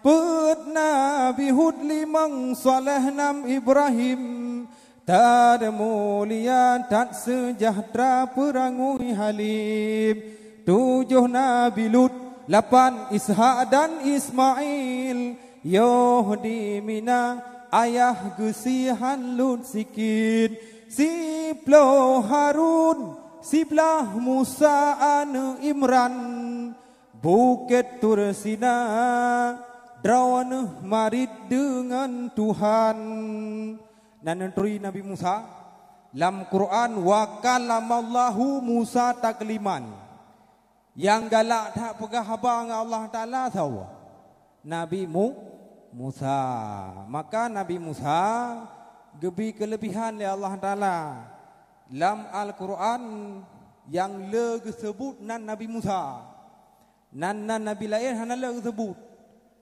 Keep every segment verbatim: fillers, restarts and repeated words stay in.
Peuet Nabi Hud, limong Saleh, nam Ibrahim, that mulia, that seujahteura, peurangui Halim. Tujoh Nabi Lut, lapan Ishak dan Ismail, yoh di Mina, ayah geusie han lut sikit. Siploh Harun, siblaih Musa aneuëk Imran, Bukét Tursina, droeneuh marit deungon Tuhan. Na neuturi Nabi Musa, lam Quran, "Wa kallamallahu Musa takliman." Nyang galak that peugah haba ngon Allah Taala soe? Nabi Mu-, Musa. Maka Nabi Musa geubri keuleubihan lé Allah Taala. Lam Al-Quran nyang le geuseubut nan Nabi Musa. Nan, nan nabi laén hana le geuseubut.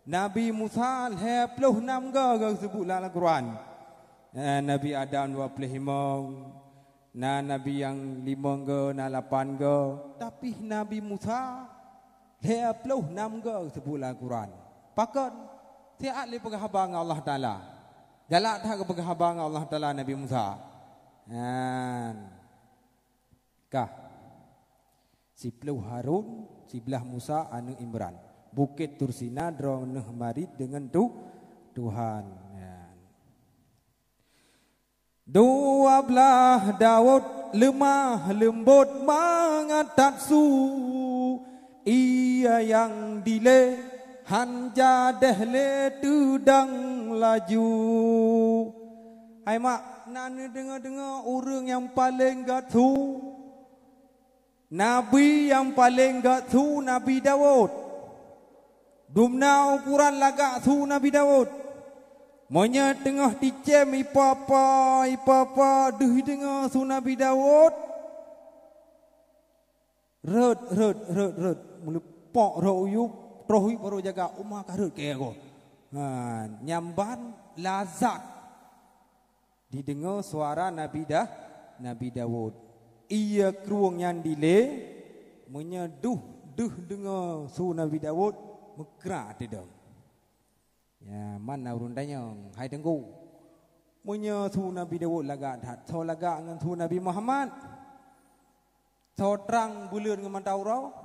Nabi Musa lhée ploh nam goe geuseubut lam Al-Quran. Eh, Nabi Adam dua ploh limong, na nabi nyang limong goe, na lapan goe, tapi Nabi Musa lhée ploh nam goe geuseubut lam Al-Quran. Pakon? Siat lé peugah haba ngon Allah Taala. Galak that geupeugah haba ngon Allah Taala Nabi Musa. Nyan. Kah. Siploh Harun, siblaih Musa aneuëk Imran. Bukét Tursina droeneuh marit deungon Tu-, Tuhan. Nyan. Dua blaih Daud leumah leumbot mangat that su, ié nyang dilée han jadeh lé teudong laju. Hai mak, na neudeungoe-deungoe ureuëng nyang paleng gét su? Nabi nyang paleng gét su Nabi Daud. Dumna ukoran lagak su Nabi Daud. Meunyoe teungoh ticém ipa-pa, ipa-pa deuh deungoe su Nabi Daud, rhot, rhot, rhot, rhot, meuleupok rhot u yup, troh u yup barô jaga, uma ka rhot keu goe. Ha, nyan ban lazat dideungoe suara Nabi Da-, Nabi Daud. Ié krueng nyan dilée, meunyoe deuh, deuh deungoe su Nabi Daud, meukra teudong. Ya, man na ureuëng tanyong, "Hai Teungku, meunyoe su Nabi Daud lagak that, soe lagak ngon su Nabi Muhammad? Soe trang buleuen ngon mata uroe?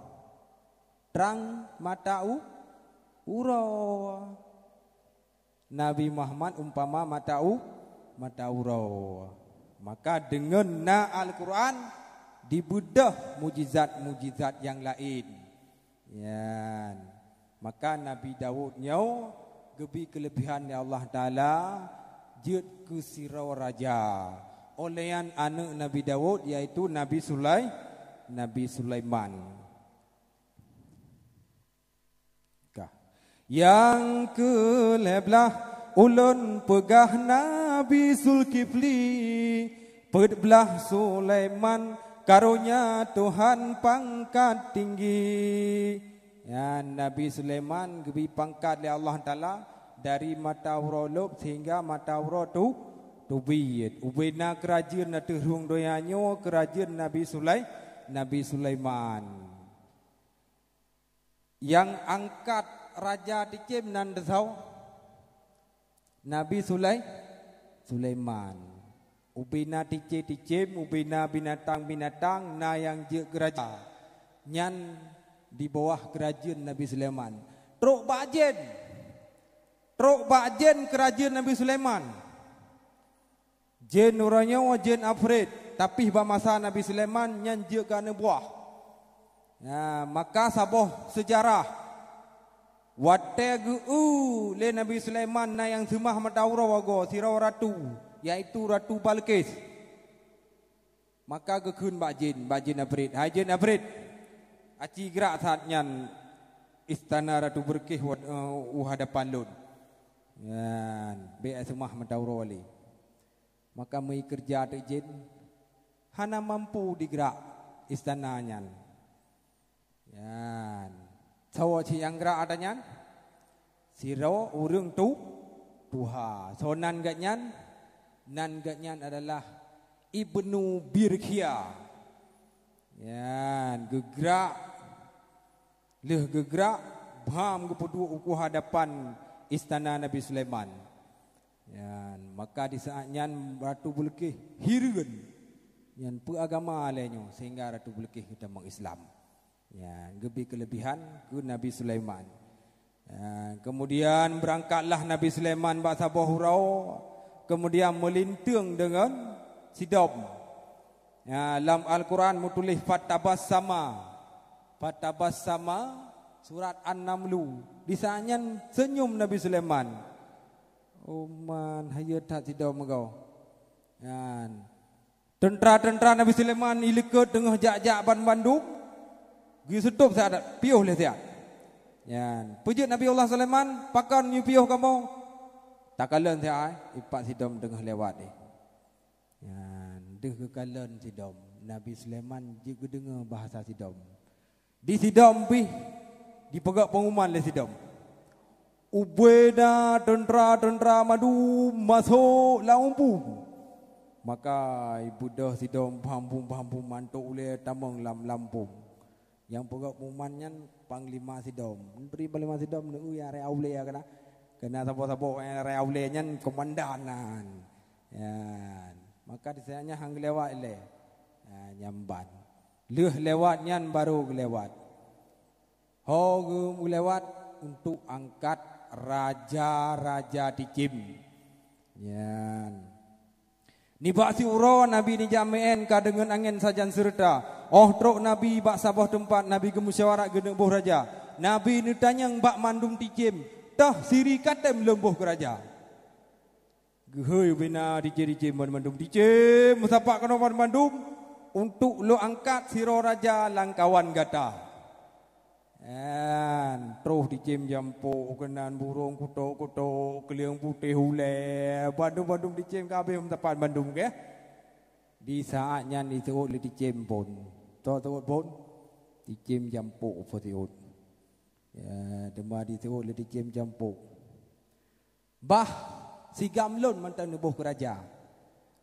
Trang mata u-, uroe." Nabi Muhammad umpama mata u-, mata uroe. Maka deungon na Al-Quran, dibeudôh mukjizat-mukjizat nyang laén. Nyan. Maka Nabi Daud nyoe geubri keuleubihan lé Allah Taala jeuet keu sidroe raja. Óh lheueh nyan aneuëk Nabi Daud, yaitu Nabi Sulai-, Nabi Sulaiman. Kah. Nyang keu lhée blaih ulôn peugah Nabi Zulkifli, peuet blaih Sulaiman karonya Tuhan pangkat tinggi. Nyan Nabi Sulaiman geubri pangkat lé Allah Taala dari mata uroe lôb sehingga mata uroe tu-, teubiet. Ubena keurajeuen ateueh rhueng donya nyoe keurajeuen Nabi Sulai-, Nabi Sulaiman. Nyang angkat raja ticém nan teusoe? Nabi Sulai-, Sulaiman. Ubena ticém-ticém, ubena binatang-binatang na nyang jeuet keu raja. Nyan di bawah keurajeuen Nabi Sulaiman. Trok bak jén. Trok bak jén keurajeuen Nabi Sulaiman. Jén uroe nyoe jén Afrit, tapi bak masa Nabi Sulaiman nyan jeuet keu aneuëk buah. Nah, maka saboh seujarah, watée geu-eu lé Nabi Sulaiman na nyang seumah mata uroe goe sidroe ratu, yaitu Ratu Balqis. Maka geukheun bak jén, bak jén Afrit, "Hai jén Afrit, aci grak saát nyan istana Ratu Balqis wat-, eh, u hadapan lôn." Nyan, bék seumah mata uroe lé. Maka meukeureuja teuk jén, hana mampu digrak istana nyan. Nyan. Soe cit nyang grak ata nyan? Sidroe ureuëng tu-, tuha. Soe nan geuh nyan? Nan geuh nyan adalah Ibnu Birkhia. Nyan, geugrak. Lheueh geugrak, bam geupeuduek u hadapan istana Nabi Sulaiman. Nyan, maka di saat nyan Ratu Bilqis hireuen. Nyan peue agama lé nyoe sehingga Ratu Bilqis geutamong Islam. Nyan, geubri keuleubihan keu Nabi Sulaiman. Nyan, kemudian beurangkatlah Nabi Sulaiman bak saboh uroe, kemudian meulinteung deungon sidom. Ya, lam Al-Quran meutuléh fatabassama. Fatabassama, surat An-Namlu. Di saat nyan senyum Nabi Sulaiman. Oman, hayeue that sidom meugoe. Nyan. Teuntra-teuntra Nabi Sulaiman ilikot teungoh jak-jak ban bandum. Geuseutôb siat, piôh lé siat. Nyan. Peujeuet Nabi Allah Sulaiman, pakon nyoe piôh kamoe? Takalon siat, eh, ipat sidom teungoh lewat, eh. Nyan, deuh geukalon sidom, Nabi Sulaiman jeuet geudeungoe bahasa sidom. Di sidom pih, dipeugah pengumuman lé sidom. Ubena teuntra-teuntra mandum masôk lam umpung. Maka ibeudôh sidom paham-paham mantok ulée tamong lam lampông. Nyang peugah pengumuman nyan panglima sidom. Peue panglima sidom, neu-eu nyang raya ulée keunan. Keunan saboh-saboh nyang raya ulée nyan komandan nan. Nyan. Maka di sinan nyan han geulewat ilée. Ha, nyan ban. Lheueh lewat nyan barô geulewat. Ho geulewat untuk angkat raja-raja Ticém. Nyan. Nibak siuroe Nabi nijak meu'én ka deungon angén sajan seureuta. Óh trok Nabi bak saboh teumpat, Nabi geumusyawarat geuneuk boh raja. Nabi neutanyong bak mandum Ticém, "Toh siri katém lôn boh keu raja?" Geuhôi ubena Ticém-Ticém banmandum, "Ticém, meusapat keunoe banmandum, untuk lôn angkat sidroe raja lam kawan gata." Nyan, troh Ticém jampôk keunan, burông kutok-kutok, keuleung putéh ulée, bandum-bandum Ticém ka abéh meusapat bandum, keu? Di saat nyan diseuôt lé Ticém phon. Soe seuôt phon? Ticém jampôk phon seuôt. Ya, teuma diseuôt lé Ticém jampôk. "Bah, sigam lôn mantong neuboh keu raja."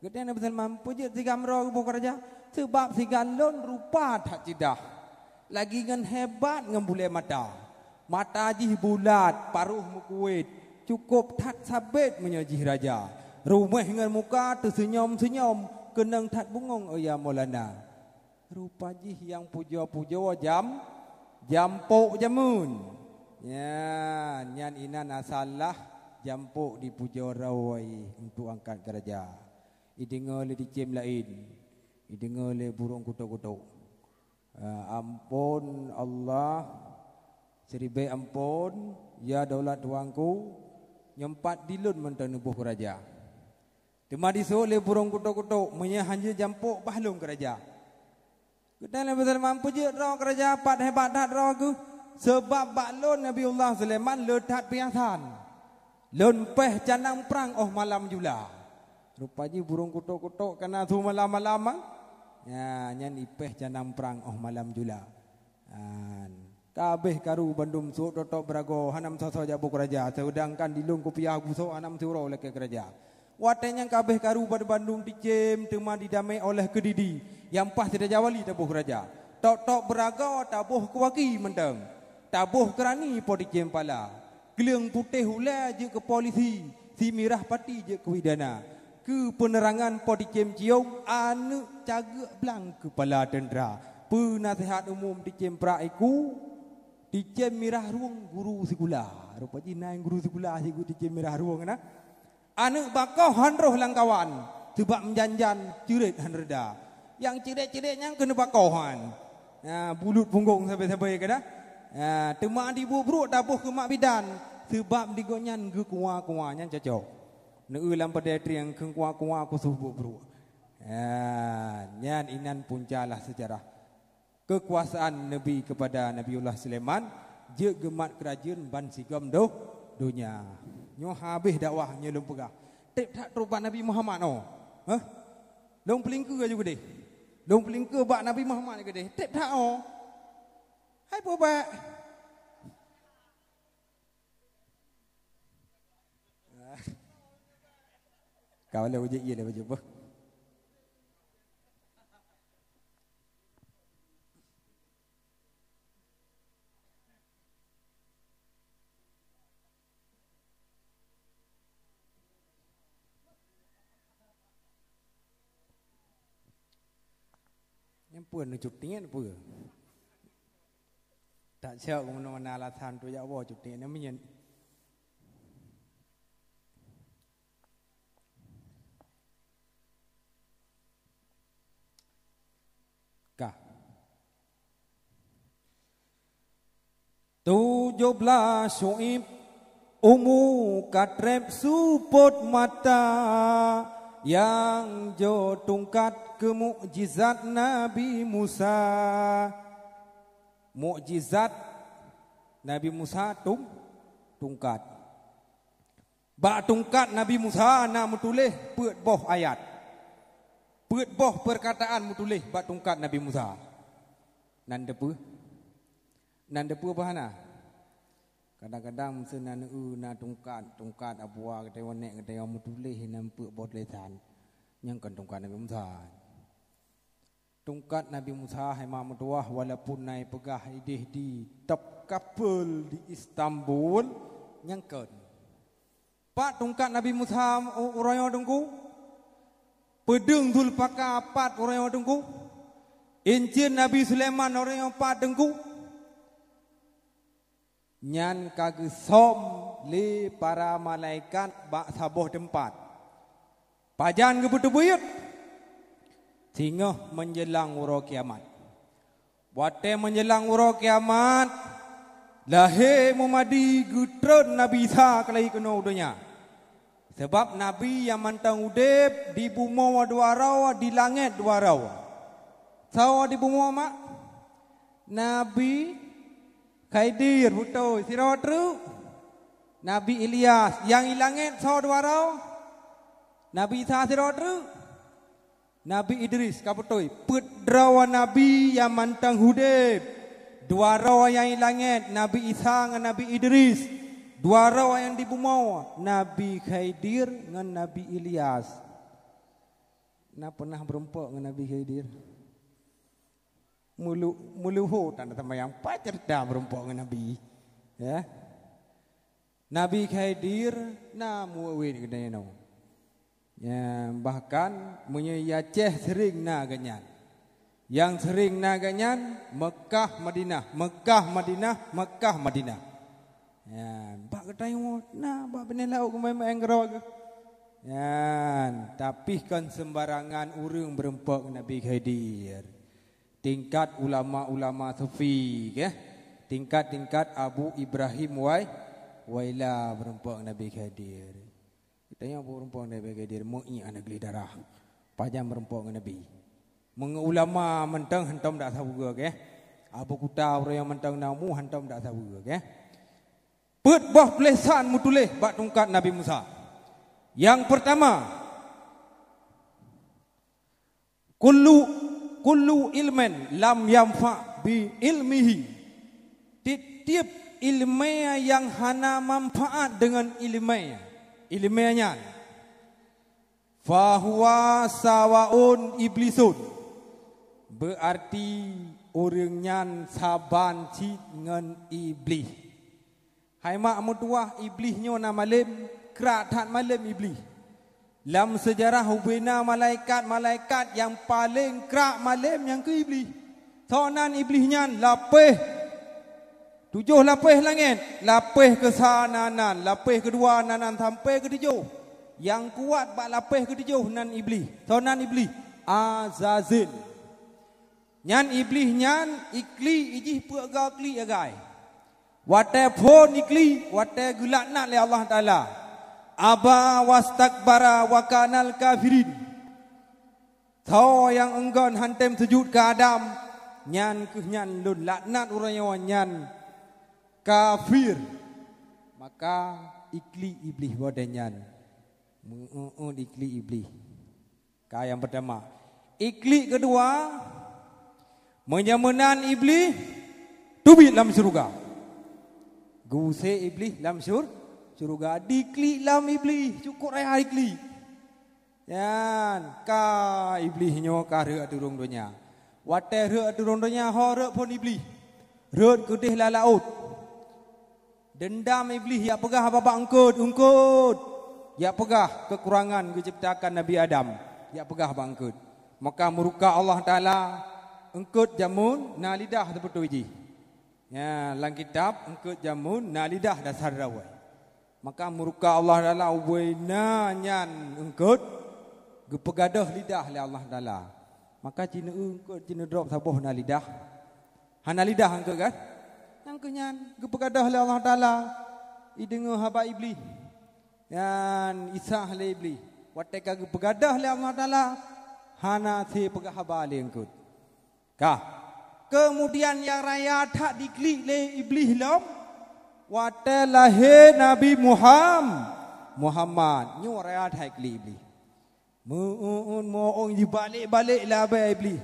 Geutanyong Nabi Sulaiman, "Peue jeuet sigam droe geuboh keu raja?" "Seubab sigam lôn rupa that ceudah, lagi ngon hebat ngon bulée mata. Mata jih bulat, paroh meukuet, cukôp that sabét meunyoe jih raja. Ruméh ngon muka teuseunyom-seunyom, keunong that bungöng, oh ya Maulana." Rupa jih nyang pujoe-pujoe jam, jampôk jameun. Nyan, nyan inan asalah jampôk dipujoe droe untuk angkat keu raja. Ideungoe lé Ticém laén, ideungoe lé burông kutok-kutok. Ah, ampôn Allah, siribée ampôn, ya daulat tuanku, nyoe pat dilôn mantong neuboh keu raja. Teuma diseuôt lé burông kutok-kutok, "Meunyoe han jeuet jampôk, bah lôn keu raja." Geutanyong Nabi Sulaiman, "Peue jeuet droe keu raja, pat hebat that droe geuh?" "Seubab bak lôn Nabiullah Sulaiman le that piasan. Lôn péh canang prang óh malam jula." Rupa jih burông kutok-kutok ka na su malam-malam, ah. Ya, nyan ipéh canang prang óh malam jula. An. Ka abéh karu bandum, sôk tôp-tôp beuragoe, hana meusoe-soe jak boh keu raja, seudangkan di lôn kupiah gusok hana meusiuroe lakée keu raja. Watée nyan ka abéh karu bandum-bandum Ticém teuma didamé oleh keudidi, nyang paih si raja wali taboh keu raja. Tôp-tôp beuragoe taboh keu waki mantong, taboh keu rani Po Ticém pala. Keuleung putéh ulée jeuet keu polisi, si mirah pati jeuet keu widana. Keu peunerangan Po Ticém Ciông, aneuëk cageuk blang keupala teuntra. Peunaseuhat umum Ticém Prak Iku, Ticém Mirah Rueng guru sikula. Rupa jih na guru sikula sigoe Ticém Mirah Rueng na. Aneuëk bakoh han roh lam kawan, seubab meujan-jan ceuret han reda. Nyang ceuret-ceuret nyan keuneuk bakoh han. Ha, bulut punggong sabe-sabe keunan. Ha, teuma di buet bruek taboh keu mak bidan, seubab di gobnyan geukuwa-kuwa, nyan cocok. Neu-eu lam padé trieng kheun kuwa-kuwa khusos buet bruek. Ha, nyan inan puncalah seujarah keukuasaan Nabi keupada Nabiullah Sulaiman, jeuet geumat keurajeuen ban sigom doh donya. Nyoe habéh dakwah nyoe lôn peugah. Treb that trok bak Nabi Muhammad nyoe. Hah? Lôn peulingkeue aju keudeh. Lôn peulingkeue bak Nabi Muhammad keudeh. Treb that nyoe. Hai peue bak? Ka lheueh ujeuk ie lé bajeuet beuh. Peue neucuti nyan peue? Tak siap keunoe na alasan tu jak boh cuti nyan miet. Ka. Tujoh blaih Syu'aib umu ka treb seupôt mata, nyang jok tungkat keu mukjizat Nabi Musa. Mukjizat Nabi Musa tung-, tungkat. Bak tungkat Nabi Musa na meutuléh peuet boh ayat. Peuet boh peurkataan meutuléh bak tungkat Nabi Musa. Nan deupeue? Nan deupeue bah na? Kadang-kadang meuseu na neu-eu na tungkat, tungkat abua geutanyoe nek geutanyoe meutuléh nan peuet boh tulésan. Nyang kon tungkat Nabi Musa. Tungkat Nabi Musa hai mak meutuwah, walaupun na ipeugah ideh di Topkapul di Istanbul, nyang kon. Pat tungkat Nabi Musa u-, uroe nyoe teungku? Peudeueng Zulpaka pat uroe nyoe teungku? Incien Nabi Sulaiman uroe nyoe pat teungku? Nyan ka geusöm lé para malaikat bak saboh teumpat. Pajan geupeuteubiet? Singoh meunjelang uroe kiamat. Watée meunjelang uroe kiamat, lahé Muhamadi geutrön Nabi Isa keulai keunoe u donya. Sabab Nabi nyang mantong udeb di bumoe dua droe, di langét dua droe. Soe di bumoe mak? Nabi Khidir, beutôi. Sidroe treuk? Nabi Ilyas. Nyang i langét soe dua droe? Nabi Isa. Sidroe treuk? Nabi Idris. Ka beutôi. Peuet droe nabi nyang mantong udeb. Dua droe nyang i langét, Nabi Isa ngon Nabi Idris. Dua droe nyang di bumoe, Nabi Khidir ngon Nabi Ilyas. Na peunah meurumpok ngon Nabi Khidir? Meulu-, meuluho tan teumayang, pat ceurita meurumpok ngon Nabi. Ya. Nabi Khidir na muwit geutanyoe. Ya, bahkan meunyoe i Aceh sering na geuh nyan. Nyang sering na geuh nyan Meukah, Madinah, Meukah, Madinah, Meukah, Madinah. Ya, bak geutanyoe na bak binéh laôt geumai-mai ngon keudroe geuh. Nyan, tapi kon seumbarangan ureuëng meurumpok ngon Nabi Khidir. Tingkat ulama-ulama sufi, keh? Tingkat-tingkat Abu Ibrahim Wai-, Waila meurumpok ngon Nabi Khidir. Geutanyoe meurumpok ngon Nabi Khidir, meu ié aneuk gleh darah. Pajan meurumpok ngon Nabi. Meungon ulama mantong hantom dak saweue, keh? Abu Kuta uroe nyoe mantong na umu hantom dak saweue, keh? Peuet boh tulésan meutuléh bak tungkat Nabi Musa. Nyang peurtama, kullu, kullu ilmin lam yanfa bi ilmihi. Tieb-tieb iéleumé nyang hana manfaat deungon iéleumé, iéleumé nyan. Fahuwa sawaun iblisun, beuarti ureuëng nyan saban cit ngon Iblih. Hai mak meutuwah, Iblih nyoe na malem, krak that malem Iblih. Lam seujarah ubena malaikat-malaikat nyang paleng krak malem nyang keu Iblih. Soe nan Iblih nyan? Lapéh. Tujoh lapéh langét, lapéh keusa na nan, lapéh keudua na nan sampoe keutujoh. Nyang kuat bak lapéh keutujoh nan Iblih. Soe nan Iblih? Azazil. Nyan Iblih nyan iklik ijih peuet ga klik agai. Watée phon iklik, watée geulaknat lé Allah Taala. Aba wastakbara wa kanal kafirin. Soe nyang enggon hantom seujut keu Adam, nyan kheueh nyan lôn laknat uroe nyoe nyan kafir. Maka iklik Iblih watée nyan. Meu-, eu-, eu-, iklik Iblih. Ka nyang peurtama. Iklik keudua, meunyoe meunan Iblih teubiet lam syeuruga. Geuusé Iblih lam syur-, syeuruga, diklik lam Iblih, cukop raya iklik. Nyan, ka Iblih nyoe ka rhot ateueh rhueng donya. Watée rhot ateueh rhueng donya, ho rhot phon Iblih. Rhot keudeh lam laôt. Deundam Iblih jak peugah bak eungkôt, "Eungkôt!" Jak peugah keukurangan geucebtakan Nabi Adam, jak peugah bak eungkôt. Maka murka Allah Taala, eungkôt jameun na lidah seubeutôi jih. Ya, lam kitab eungkôt jameun na lidah dasar rawai. Maka murka Allah Taala ubé na nyan eungkôt geupeugadôh lidah lé Allah Taala. Maka ci neueu eungkôt, ci neudrop saboh na lidah. Hana lidah eungkôt kan? Nyang keu nyan geupeugadôh lé Allah Taala, ideungoe haba Iblih. Nyan isah lé Iblih. Watée ka geupeugadôh lé Allah Taala, hana sé peugah haba lé eungkôt. Ka. Keumudian nyang raya that diklik lé Iblih lom, watée lahé Nabi Muham-, Muhammad. Nyoe raya that klik Iblih. Meu-, meu-, meu-, jibalek-balek lé abée Iblih.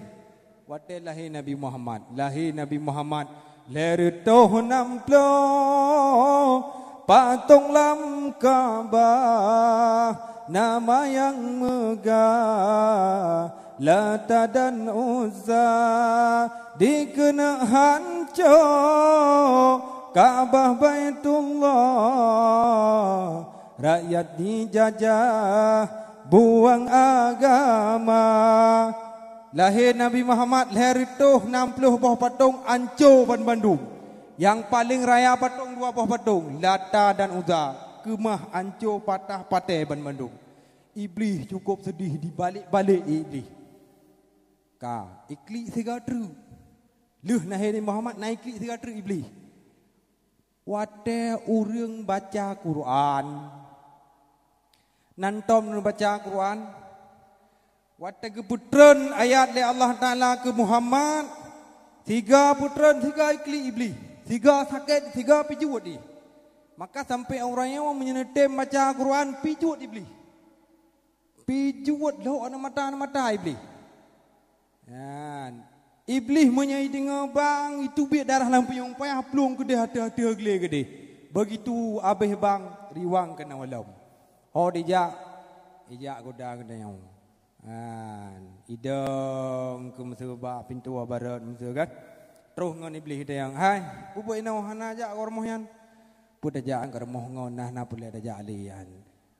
Watée lahé Nabi Muhammad. Lahé Nabi Muhammad lhée reutôh nam ploh patong lam Ka'bah, nama nyang meugah Lata dan Uzza, dikeuneuk hanco Ka'bah Baitullah, rakyat dijajah buang agama. Lahé Nabi Muhammad lhée reutôh nam ploh boh patong anco banmandum. Nyang paleng raya patong dua boh patong, Lata dan Uzza, keumah anco patah patéh banmandum. Iblih cukôp seudeh, dibalek-balek Iblih. Ka, iklik siga treuk. Lheueh lahé Nabi Muhammad na iklik siga treuk Iblih. Watée ureuëng baca Quran, nan tom neubaca Quran, watée geupeutreun ayat lé Allah Taala keu Muhammad, siga peutreun, siga iklik Iblih, siga sakét, siga pijuet jih. Maka sampoe uroe nyoe meunyoe neutem baca Quran, pijuet Iblih. Pijuet lhok aneuk mata, aneuk mata Iblih. Nyan. Iblih meunyoe ideungoe bang, iteubiet darah lam punyueng payah, plueng keudeh ateueh-ateueh glé keudeh. Beugitu abéh bang, riwang keunoe lom. Ho dijak, ijak guda geutanyoe. Nyan. Idong keu miseue bak pintoe barat miseue kan. Troh ngon Iblih geutanyoe, "Hai, peue buet inoe hana jak u rumoh nyan?" "Peue tajak u rumoh ngon na, na peureulée tajak lé nyan."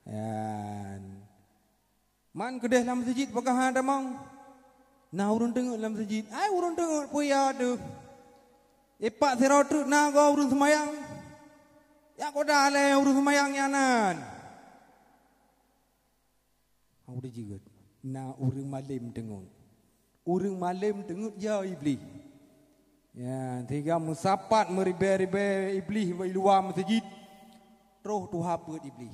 Nyan. Man keudeh lam meuseujid pakon hana tamong? Na ureuëng teungeut lam meuseujid. Hai ureuëng teungeut, peue ya deuh? Ipak sidroe treuk na goe ureuëng seumayang. Jak guda lé ureuëng seumayang nyan nan. Hana jeuet. Na ureuëng malém teungeut. Ureuëng malém teungeut ya Iblih. Ya, sehingga meusapat meuribée-ribée Iblih di luwa meuseujid. Troh tuha peuet Iblih.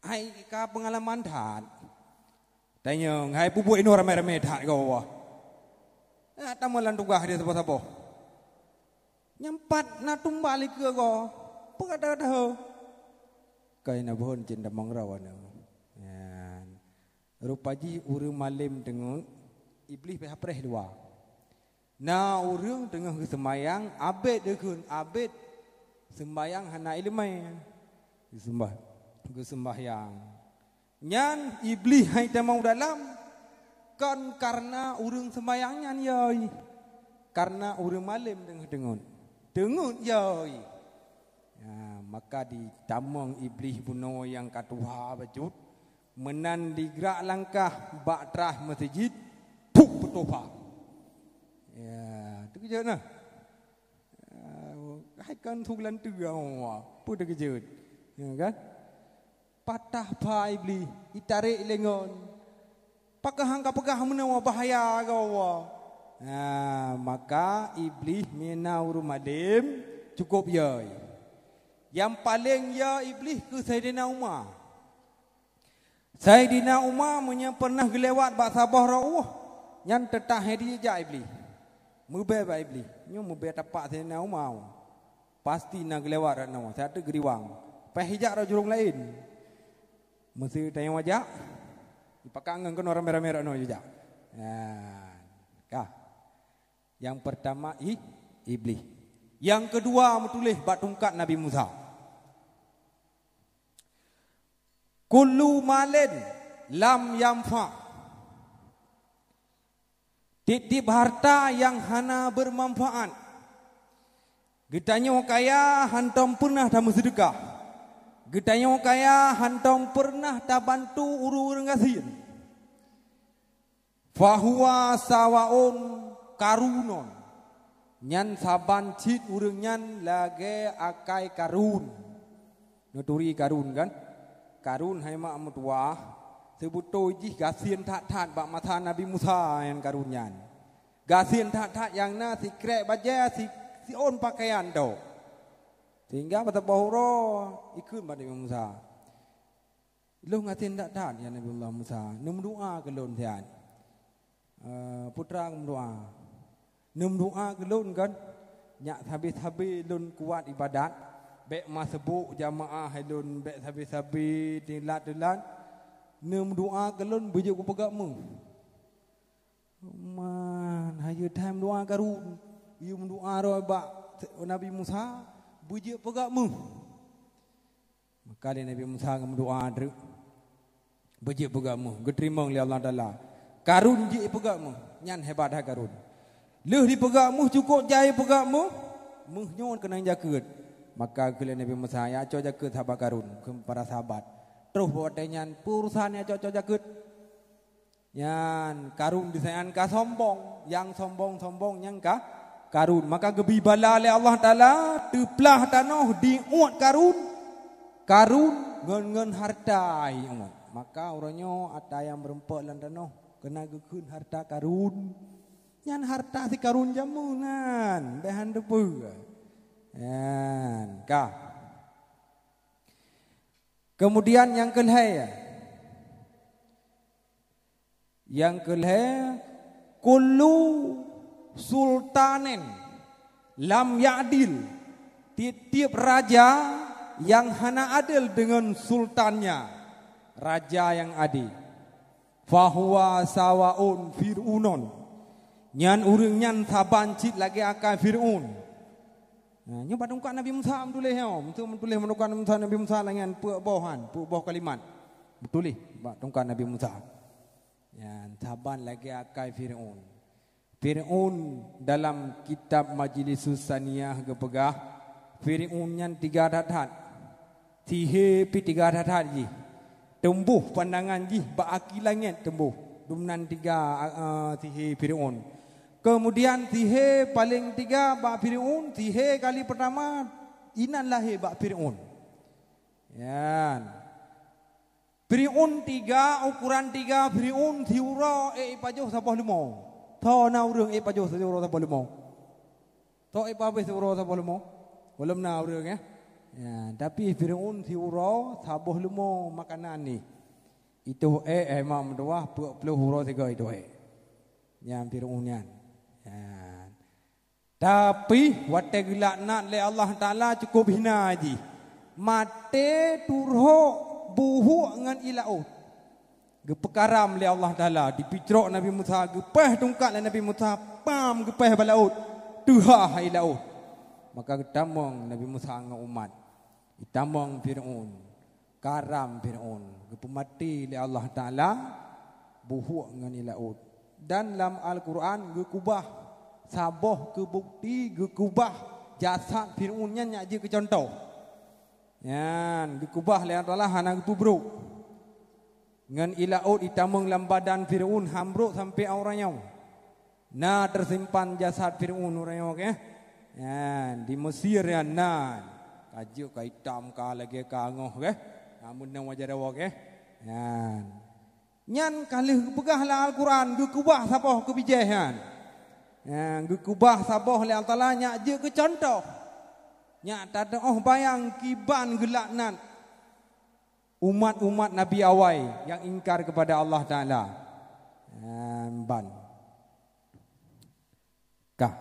Hai ka peungalaman that. Tanyong, hai peue buet inoe ramé-ramé that keu Allah. Na tamong lam tugaih di saboh-saboh. Nyang pat na tumbal ikeue goe. Peue gata-gata ho? Kai na buhon cit tamong rawa nyoe. Nyan. Rupa jih ureuëng malém teungeut, Iblih pih hapreh dua. Na ureuëng teungoh geuseumayang, abét deukeuen abét, seumbayang hana iéleumé. Geuseumbah-, geuseumbahyang. Nyan Iblih hai tamong u dalam, kon kareuna ureuëng seumbayang nyan yoi, kareuna ureuëng malém teungoh teungeut. Teungeut yoi. Ya, maka ditamong Iblih bunoe nyang ka tuha bacut, meunan digrak langkah bak trah meuseujid, puk peutoba. Ya, teukeujot nah. Ya, hai kan su geulanteue Allah. Peue teukeujot? Ya kan? Patah pha Iblih, itarek lé ngon. Pakon han ka peugah meunoe bahya keu Allah. Nah, maka Iblih mina ureuëng malém cukôp yoi. Nyang paleng ya Iblih keu Saidina Umar. Saidina Umar meunyoe peureunah geulewat bak saboh rot ueh, nyan teutah hai dijak Iblih. Meubée bak Iblih. Nyoe meubée tapak Saidina Umar. Pasti na geulewat rot nyoe, siat teuk geuriwang. Payah ijak rot jurông laén. Meuseu tanyoe jak, ipakat ngon keunoe ramé-ramé rot nyoe jijak. Nah, ka. Nyang peurtama i-, Iblih. Nyang keudua meutuléh bak tungkat Nabi Musa. Kullu malin lam yanfa. Tieb-tieb harta nyang hana beumanfaat. Geutanyoe kaya hántom peureunah tameuseudeukah. Geutanyoe kaya hántom peureunah tabantu ureuëng-ureuëng gasien. Fahuwa sawaun karunon. Nyan saban cit ureuëng nyan lagée akai Karun. Neuturi Karun kan? Karun hai mak meutuwah, seubeutôi jih gasien that-that bak masa Nabi Musa nyan Karun nyan. Gasien that-that nyang na sikrék bajée si, siôn pakaian dok. Sehingga bak saboh uroe ikheun bak Nabi Musa. Lôn gasien that-that, ya Nabiullah Musa, neumeudoá keu lôn siat. Eh, putra meudoá. Neumeudoá keu lôn kan, nyak sabe-sabe lôn kuat ibadat, bék maseubuek jamaah hai lôn bék sabe-sabe teulat-teulat. Neumeudoá keu lôn beujeuet kupeugah meuh. Man, hayeu that meudoá Karun. Yue meudoá roh bak Nabi Musa, beujeuet peugah meuh. Maka lé Nabi Musa geumeudoá treuk. Beujeuet peugah meuh, geuteurimong lé Allah Taala. Karun jeuet peugah meuh, nyan hebat that Karun. Lheueh dipeugah meuh cukôp jai peugah meuh, meuh nyoe keunong jakeuet. Maka geukheun lé Nabi Musa, "Ya cok jakeuet sahabat Karun, keu para sahabat." Troh watée nyan peurusan ya cok-cok jakeuet. Nyan Karun disayang ka sombong, nyang sombong-sombong nyang ka Karun. Maka geubri bala lé Allah Taala, teuplah tanoh diuet Karun. Karun ngon, ngon harta iuet. Maka uroe nyoe ata nyang meureumpok lam tanoh keuneuk geukheun harta Karun. Nyan harta si Karun jameun nyan, bék han teupeue. Nyan ka. Kemudian nyang keulhée, nyang keulhée, kullu sultanin lam ya'dil, tieb-tieb raja nyang hana adil deungon sultannya, raja nyang adil. Fahuwa sawaun Fir'unon. Nyan ureuëng nyan saban cit lagée akai Fir'aun. Nah, nyoe bak tungkat Nabi Musa meutuléh nyoe. Meutuléh, meutuléh bak tungkat Nabi Musa, Nabi Musa lagée nyan peuet boh han, peuet boh kalimat. Meutuléh bak tungkat Nabi Musa. Nyan saban lagée akai Fir'aun. Fir'aun dalam kitab Majlisus Saniyah geupeugah, Fir'aun nyan tiga that-that. Sihé pih tiga that-that jih. Teumbôh pandangan jih bak aki langét teumbôh. Dumnan tiga, a, a, sihé Fir'aun. Keumudian sihé paleng tiga bak Fir'aun, sihé kali peurtama inan lahé bak Fir'aun. Nyan. Fir'aun tiga, ukuran tiga, Fir'aun siuroe ék ipajoh saboh leumo. Soe na ureuëng ék pajoh siuroe saboh leumo? Soe ék pabéh siuroe saboh leumo? Gohlom na ureuëng, ya. Ya, tapi Fir'aun siuroe saboh leumo makanan ni. Itoh ék, eh, mak meutuwah peuet ploh uroe sigoe itoh ék. Nyan Fir'aun nyan. Nyan. Tapi watée geulaknat lé Allah Taala cukôp hina jih. Maté turhok buhuk ngon ié laôt. Geupeukaram lé Allah Taala, dipicrok Nabi Musa, geupéh tungkat lé Nabi Musa, pam geupéh bak laôt, teuhah ié laôt. Maka geutamong Nabi Musa ngon umat. Itamong Fir'aun, karam Fir'aun, geupeumaté lé Allah Taala buhuk ngon ié laôt. Dan lam Al-Qur'an geukubah saboh keu bukti geukubah jasad Fir'aun nyan nyak jeuet keu cuntoh. Nyan geukubah lé Allah Taala hana geupeubrok. Ngon ié laôt itamong lam badan Fir'aun han brok sampoe uroe nyoe. Na teusimpan jasad Fir'aun uroe nyoe, keh? Nyan, di Mesir nyan na. Ka jeuet ka itam ka lagée ka angoh, keh? Na meunan wajah dawa, keh? Nyan. Nyan ka lheueh geupeugah lam Al-Qur'an geukeubah saboh keu bijéh nyan. Nyan, geukeubah saboh lé Allah Taala nyak jeuet keu cuntoh. Nyak tateuoh bayang kiban geulaknat umat-umat Nabi awai nyang ingkar keupada Allah Taala. Nyan ban. Ka.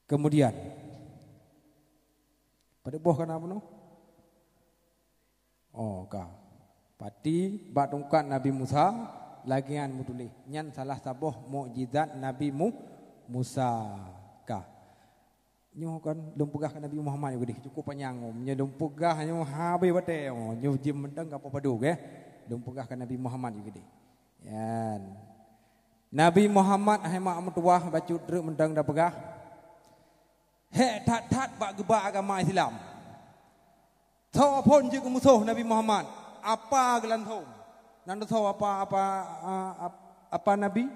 Kemudian, padub boh ka na bunoe? Oh, ka. Pati bak tungkat Nabi Musa, lagée nyan meutuléh. Nyan salah saboh mukjizat Nabi Mu-, Musa. Ka. Nyoe kan lôn peugah keu Nabi Muhammad nyoe keudeh, cukup panyang. Meunyoe lôn peugah nyoe habéh watée, oh, nyoe jeuem mantong ka padub, eh. Lôn peugah keu Nabi Muhammad nyoe keudeh. Nyan. Nabi Muhammad hai mak meutuwah bacut treuk mantong tapeugah. Hék that-that bak geuba agama Islam. Soe phon jeuet keu musoh Nabi Muhammad, apa geulanthong. Nan teusoe apa, apa, apa Nabi?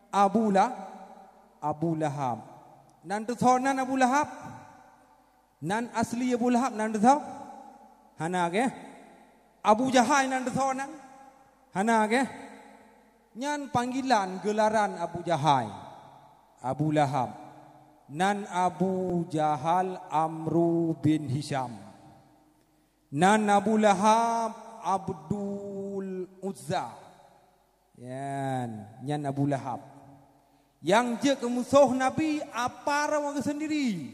Abu La, Abu Lahab. Nan teusoe nan Abu Lahab? Nan asli Abu Lahab nan teusoe? Hana, geh? Abu Jahal nan teusoe nan? Hana, geh? Nyan panggilan geularan Abu Jahal. Abu Lahab. Nan Abu Jahal Amru bin Hisham. Nan Abu Lahab Abdul Uzza. Nyan, nyan Abu Lahab. Nyang jeuet keu musoh Nabi apa rawa geuh sendiri.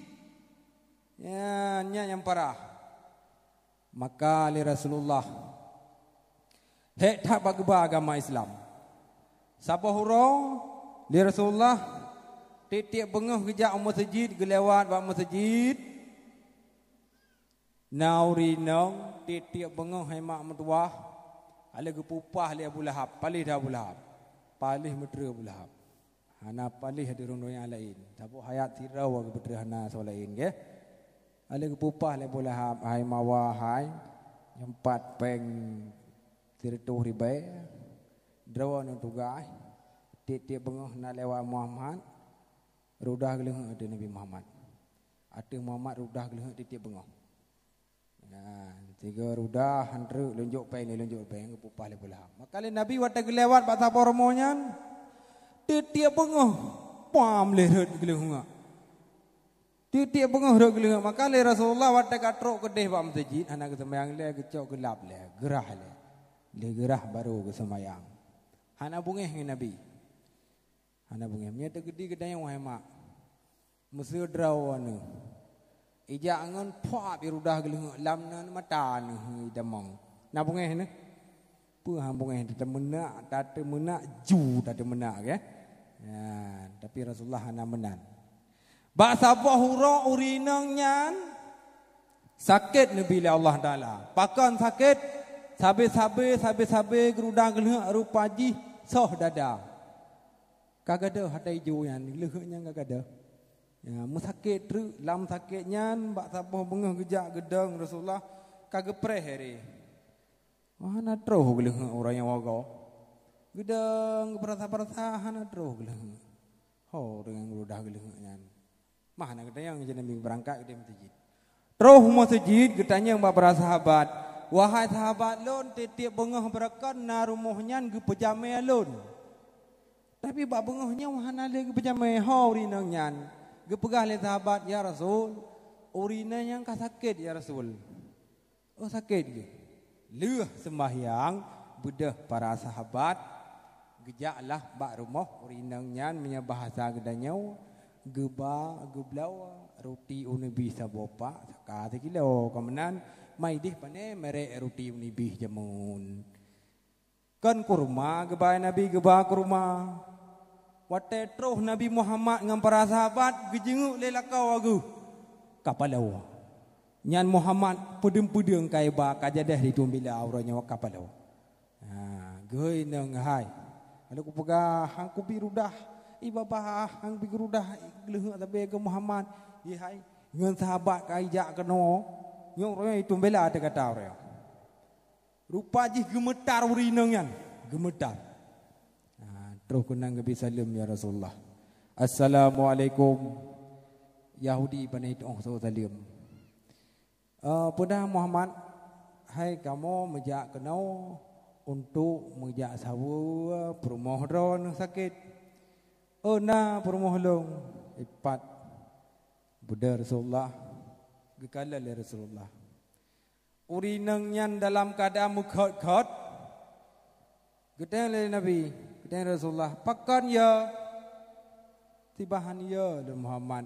Nyan, nyan nyang parah. Maka lé Rasulullah, hék that bak geuba agama Islam. Saboh uroe lé Rasulullah tiep-tiep beungoh geujak u meuseujid, geulewat bak meuseujid. Na ureueng inong tiep-tiep beungoh hai mak meutuwah, alé geupeupah lé Abu Lahab, paléh dah Abu Lahab. Paléh meuteureu Abu Lahab. Hana paléh di ureueng donya laén. Saboh hayat sidroe geupeutreuk hana soe laén, geh. Alé geupeupah lé Abu Lahab, hai mawa hai, nyoe pat péng sireutôh ribèe, droeneuh tugaih, tiep-tiep beungoh na lewat Muhammad, reudah geuleuheuk ateueh Nabi Muhammad. Ateueh Muhammad reudah geuleuheuk tiep-tiep beungoh. Nah, sigoe reudah han treuk, lôn jok péng, lôn jok péng, geupeupah lé Abu Lahab. Maka lé Nabi watèe geulewat bak saboh rumoh nyan, tiep-tiep beungoh, pam lé rhot geuleuheuk. Tiep-tiep beungoh rhot geuleuheuk. Maka lé Rasulullah watèe ka trok keudeh bak meuseujid, hana geuseumayang lé, geucok geulab lé, geurah lé. Lé geurah barô geuseumayang. Hana beungéh ngon Nabi. Hana beungéh. Meunyoe teukeudi geutanyoe, wahai mak, meuseu droeneuh, ijak ngon pap, ireudah geuleuheuk lam nan mata neuh idamong. Na beungéh neuh? Peue han beungéh, tateumeunak, tateumeunak, ju tateumeunak, geh? Nyan, tapi Rasulullah hana meunan. Bak saboh uroe ureueng inong nyan sakét neubi lé Allah Taala. Pakon sakét? Sabé-sabé, sabé-sabé geurudah geuleuheuk rupa jih soh dada. Ka gadôh ata ijo nyan, geuleuheuk nyan ka gadôh. Ya, meusakét treuk, lam sakét nyan bak saboh beungoh geujak geudong Rasulullah ka geupreh ré. Hana troh geuleuheuk uroe nyan wagoe. Geudong geupeurasa-peurasa hana troh geuleuheuk. Ho, deungon geurudah geuleuheuk nyan. Mah na geutanyong, jeuet Nabi beurangkat keudeh meuseujid. Troh u meuseujid geutanyong bak para sahabat, "Wahai sahabat lôn, tiep-tiep beungoh beureukan na rumoh nyan geupeujamé lôn. Tapi bak beungoh nyoe hana lé geupeujamé, ho ureueng inong nyan?" Geupeugah lé sahabat, "Ya Rasul, ureueng inong nyan ka sakét, ya Rasul." Oh, sakét geuh. Lheueh seumbahyang, beudôh para sahabat, geujaklah bak rumoh ureueng inong nyan, meunyoe bahasa geutanyoe, geuba, geubloe ruti u neubi saboh pak, saka sikilo, ka meunan, ma idéh pané merek ruti u neubi jameun. Kon kurma geuba Nabi, geuba kurma. Watée troh Nabi Muhammad ngon para sahabat, geujeungeuk lé lakoe geuh ka paloe. Nyan Muhammad peudeueng-peudeueng ka iba, ka jadeh ditueng bila uroe nyoe ka paloe. Ha, geuhôi inong hai. Lalu kupeugah, "Han kubi rudah i babah, han kubi rudah i geuleuheuk sabe keu Muhammad." Ye hai, ngon sahabat ka ijak keunoe. Nyoe uroe nyoe ditueng bila teuh gata uroe nyoe. Rupa jih geumeutar ureueng inong nyan, geumeutar. Ha, troh keunan geubi saleuem, "Ya Rasulullah, assalamualaikum." Yahudi pane itoh soe saleuem. "Eh, peue na Muhammad, hai kamoe meujak keunoe untuk meujak saweue peurumoh droeneuh sakét." "Oh, na peurumoh lôn." Ipat beudôh Rasulullah, geukalon lé Rasulullah. Ureueng inong nyan dalam keuadaan meukhot-khot. Geutanyong lé Nabi, geutanyong lé Rasulullah, "Pakon ya?" "Sibahan ya lôn Muhammad.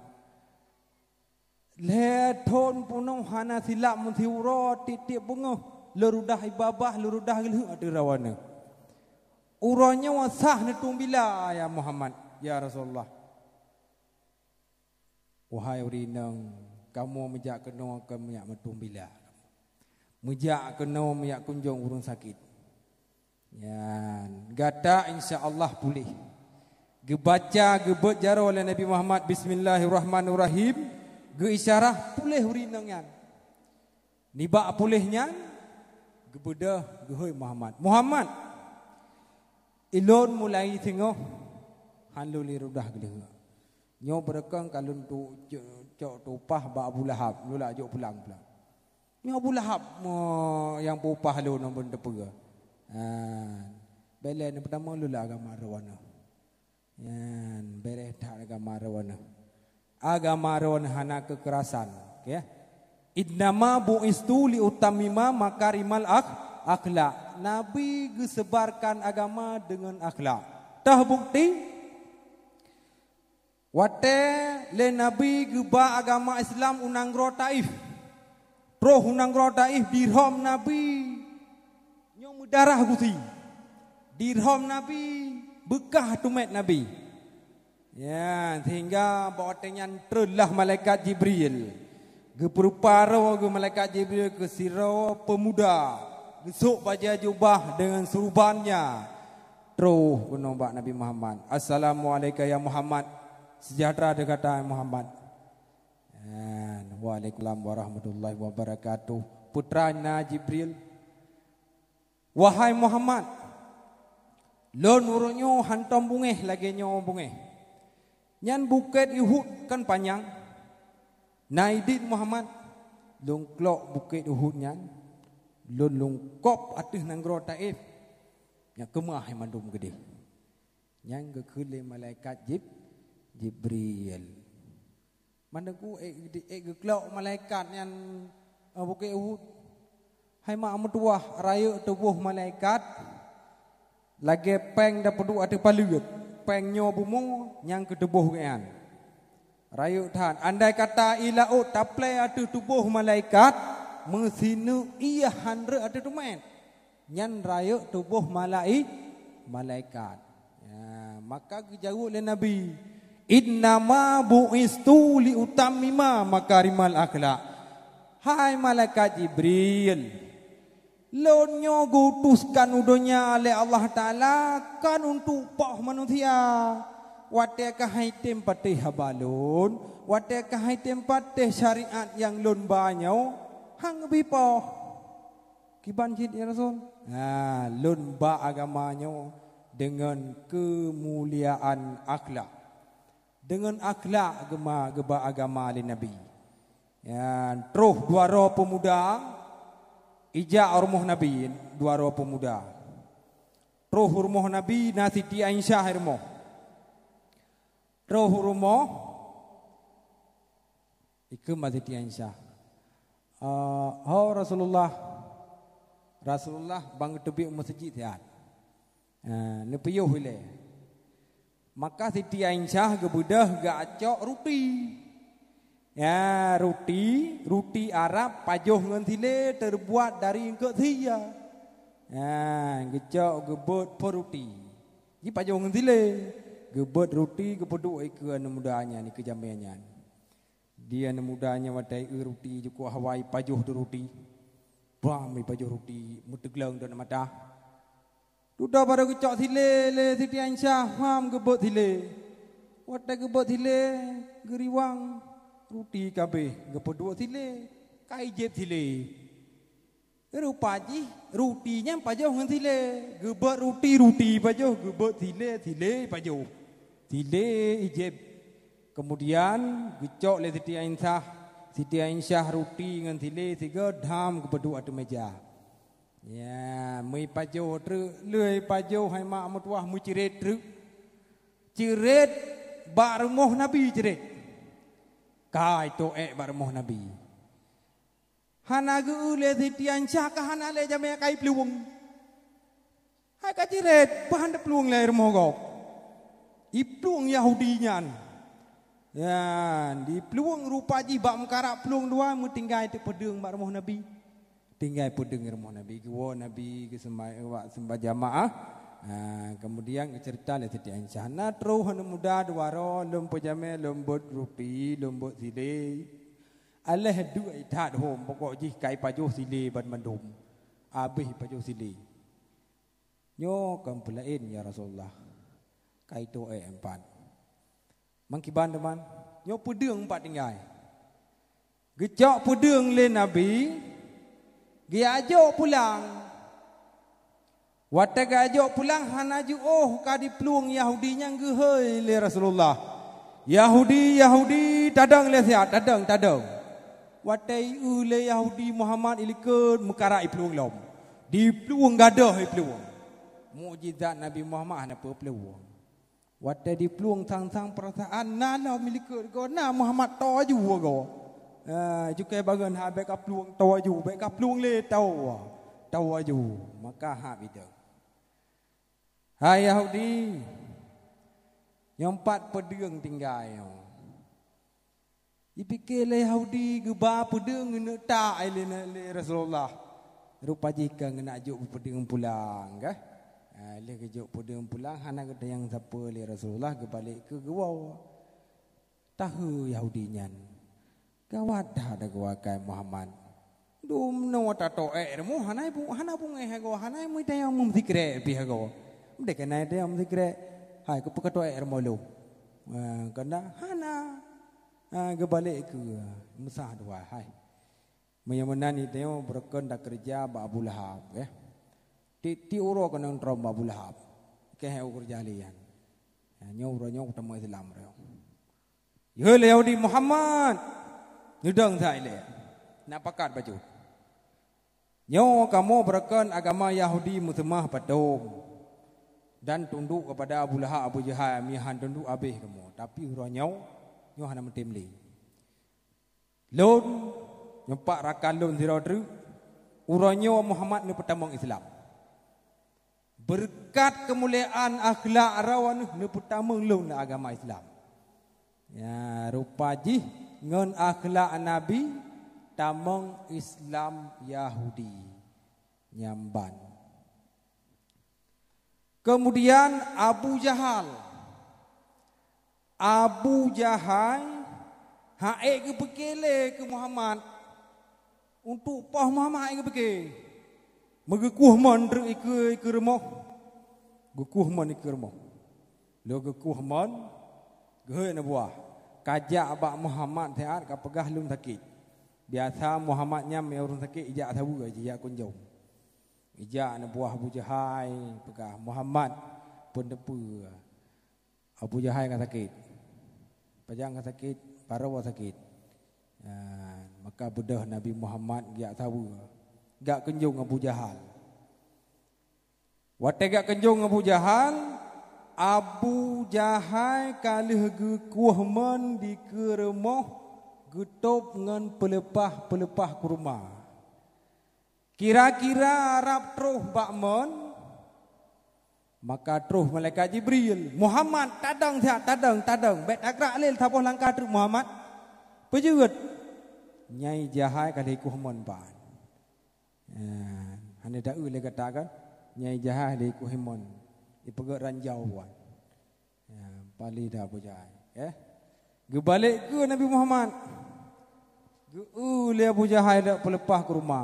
Lhée thon peunoh hana silap meusiuroe tiep-tiep beungoh, lôn rudah i babah, lôn rudah geuleuheuk ateueh droeneuh. Uroe nyoe sah neutueng bila, ya Muhammad, ya Rasulullah." "Wahai ureueng inong, kamoe meujak keunoe kon meujak meutueng bila. Meujak keunoe meujak kunjong ureueng sakét. Nyan, gata insya Allah puléh." Geubaca, geubeuet jaroe lé Nabi Muhammad, "Bismillahirrahmanirrahim." Geuisyarah puléh ureueng inong nyan. Nibak puléh nyan, geubeudôh geuhôi Muhammad. "Muhammad, Ilôn mulai singoh, han lôn lé rudah gleh. Nyoe beureukan ka lôn tu-, cok, cok tupah bak Abu Lahab, lôn laju pulang pulang. Nyoe Abu Lahab mo nyang peupah lôn ngon beuneuteupeue. Ha, bèk lé neupeutama lôn lam agama droeneuh. Nyan, beureh that agama droeneuh. Agama droeneuh hana keukerasan, ya. "Innama bu'istu li utammima makarimal akh-, akhlak." Nabi geuseubarkan agama deungon akhlak. Teuh bukti, watèe lé Nabi geuba agama Islam u nanggroe Taif. Troh u nanggroe Taif, dirhom Nabi nyoe meudarah gusi. Dirhom Nabi beukah teumèt Nabi. Ya, sehingga bak watèe nyan trôh lah malaikat Jibril. Geupeurupa droe geuh malaikat Jibril keu sidroe peumuda, geusôk bajèe jubah deungon surubannya. Troh keunoe bak Nabi Muhammad, "Assalamu'alaika ya Muhammad." Sejahtera di gata, ya Muhammad. Nyan, "Waalaikumsalam warahmatullahi wabarakatuh." Peue treuk na Jibril, "Wahai Muhammad, lôn uroe nyoe hántom beungèh lagèe nyoe beungèh. Nyan Bukét Uhud kan panyang. Na idin Muhammad, lôn klok Bukét Uhud nyan, lôn lungkôb ateueh nanggroe Taif, nyan keumah hai mandum keudéh." Nyan geukheun lé malaikat Jib-, Jibril. Mandum ku ék, ék geuklok malaikat nyan, eh, Bukét Uhud. Hai mak meutuwah, rayeuk tuboh malaikat lagèe pèng tapeuduek ateueh paleuet. Pèng nyoe bumoe nyang keu tuboh geuh nyan. Rayeuk that, andai kata ié laôt taplè ateueh tuboh malaikat, meusineuk ié han rhot ateueh teumèt. Nyan rayeuk tuboh malai-, malaikat. Ya, maka geujaweueb lé Nabi, "Innama bu'istu li utammima makarimal akhlak." Hai malaikat Jibril, lôn nyoe geuutuskan u donya lé Allah Taala kan untuk poh manusia. Watèe ka hai tém patéh haba lôn, watèe ka hai tém patéh syariat nyang lôn ba nyoe, han geubri poh. Kiban cit, ya Rasul? Ha, lôn ba agama nyoe deungon keumuliaan akhlak. Deungon akhlak geuma-, geuba agama lé Nabi. Ya, troh dua droe peumuda, ijak u rumoh Nabi, dua droe peumuda. Troh u rumoh Nabi, na Siti Aisyah i rumoh. Troh u rumoh, ikheun bak Siti Aisyah, "Eh, ho Rasulullah, Rasulullah ban geuteubiet u meuseujid siat." Eh, neupiôh ilèe. Maka Siti Aisyah geubeudôh geucok ruti. Ya, ruti, ruti Arab pajoh ngon silée teubuat dari eungkôt sie. Ya, geucok geubeuet phon ruti. Jipajoh ngon silée, geubeuet ruti geupeuduek ikeue aneuk muda nyan, ikeue jamé nyan. Di aneuk muda nyan watèe eu ruti jukuk hawa ipajoh di ruti. Bam ipajoh ruti, meuteugleueng dot mata. Dudoe barô geucok silée lé Siti Aisyah, bam geubeuet silée. Watèe geubeuet silée, geuriwang ruti ka abéh, geupeuduek silée, ka ijieb silée. Rupa jih ruti nyan pajoh ngon silée. Geubeuet ruti, ruti pajoh, geubeuet silée, silée pajoh. Silée ijieb. Keumudian geucok lé Siti Aisyah, Siti Aisyah ruti ngon silée sigoe, bam geupeuduek ateueh meja. Ya, meuipajoh treuk, lheueh ipajoh hai mak meutuwah meucirét treuk. Cirét bak rumoh Nabi cirét. Ka itoh ék bak rumoh Nabi. Hana geu-eu lé Siti Aisyah ka hana lé jamé ka iplueng. Hai ka cirét, bah hana plueng lé rumoh gob. Iplueng Yahudi nyan. Ya, diplueng rupa jih bak meukarak plueng dua meutinggai teuk peudeueng bak rumoh Nabi. Tinggai peudeueng rumoh Nabi, geuwoe Nabi geuseumba-, wak seumba jamaah. Ha, keumudian geuceurita lé Siti Aisyah, na troh aneuk muda dua droe lôn peujamé, lôn beuet ruti, lôn beuet silée. Aléh duek that hom, pokok jih ka ipajoh silée banmandum. Abéh ipajoh silée. Nyoe kon peulaén, ya Rasulullah. Ka itoh ék empat. Mangkiban teuma, nyoe peudeueng empat tinggai. Geucok peudeueng lé Nabi, geujak pulang. Watée geujok pulang hana jiôh ka jiplueng Yahudi nyan geuhôi lé Rasulullah. "Yahudi, Yahudi, tadong lé siat, tadong, tadong." Watée ieu lé Yahudi Muhammad ilikot meukarat iplueng lom. Diplueng gadôh iplueng. Mukjizat Nabi Muhammad hana peue plueng. Watée diplueng sang-sang peurasaan na lom ilikot goe na Muhammad toe ju goe. Ah, cukai bangon ha bék ka plueng toe ju, bék ka plueng lé toe. Toe ju, maka hab idong. Hai Yahudi, nyoe pat peudeueng tinggai nyoe. Jipike lé Yahudi geuba peudeueng ngeuneuk tak lé, lé Rasulullah. Rupa jih ka ngeuneuk jok peudeueng pulang, kah? Ah, lheueh geujok peudeueng pulang hana geutanyong sapeue lé Rasulullah geubalek keu geuwoe. Tahu Yahudi nyan. Gawat that dagoe akai Muhammad. Dumnoe tatoe rumoh hana bu-, hana bungéh hagoe, hana meutanyong meumeusikrek pih hagoe. Meudeh keunan tanyong meumeusikrek. Hai, keupeue katoe rumoh lôn? Ah, keunan hana. Ah, geubalek keu meusah dua, hai. Meunyoe meunan itanyong beureukan takeureuja bak Abu Lahab, ya. Tiep-tiep uroe keunong trom bak Abu Lahab. Keuhai ukeureuja lian. Ya, nyoe uroe nyoe kutamong Islam uroe nyoe. Yeuh lé Yahudi Muhammad, neudong that ilée. Nak pakat bacut. Nyoe kamoe beureukan agama Yahudi meuseumah patong dan tunduk kepada Abu Lahab, Abu Jahal, mihan tunduk abéh kamoe. Tapi uroe nyoe, nyoe hana meutem lé. Lôn nyumpak rakan lôn sidroe treuk, uroe nyoe Muhammad neupeutamong Islam. Beureukat keumuliaan akhlak droeneuh neupeutamong lôn agama Islam. Ya, rupa jih ngon akhlak Nabi tamong Islam Yahudi. Nyan ban. Kemudian Abu Jahal. Abu Jahal hana ék geupike lé keu Muhammad. Untuk poh Muhammad hana ék geupike. Meugeukueh mon treuk ikeue, ikeue rumoh. Geukueh mon ikeue rumoh. Lheueh geukueh mon, geuhôi aneuk buah. Kajak bak Muhammad siat kapeugah lôn sakét. Biasa Muhammad nyan meunyoe ureuëng sakét ijak saweue, ijak kunjong. Ijak aneuk buah Abu Jahal peugah, "Muhammad, peue teupeue?" Abu Jahal ka sakét. Pajan ka sakét, baroe sakét. Ah, maka beudôh Nabi Muhammad geujak saweue. Geujak kunjong Abu Jahal. Watée geujak kunjong Abu Jahal, Abu Jahal ka lheueh geukueh mon dikeue rumoh geutôb ngon peuleupah-peuleupah kurma. Kira-kira rab troh bak mon, maka troh malaikat Jibril, "Muhammad, tadong siat, tadong, tadong, bék tagrak lé saboh langkah treuk Muhammad." Peue jeuet? Nyai Jahal ka lheueh kueh mon ban. Ya, hana taeu lé gata kan? Nyai Jahal lheueh kueh mon. Ipeugét ranjau buat. Ya, paléh dah Abu Jahal, ya. Geubalek keu Nabi Muhammad. Geu-eu lé Abu Jahal dak peuleupah kurma.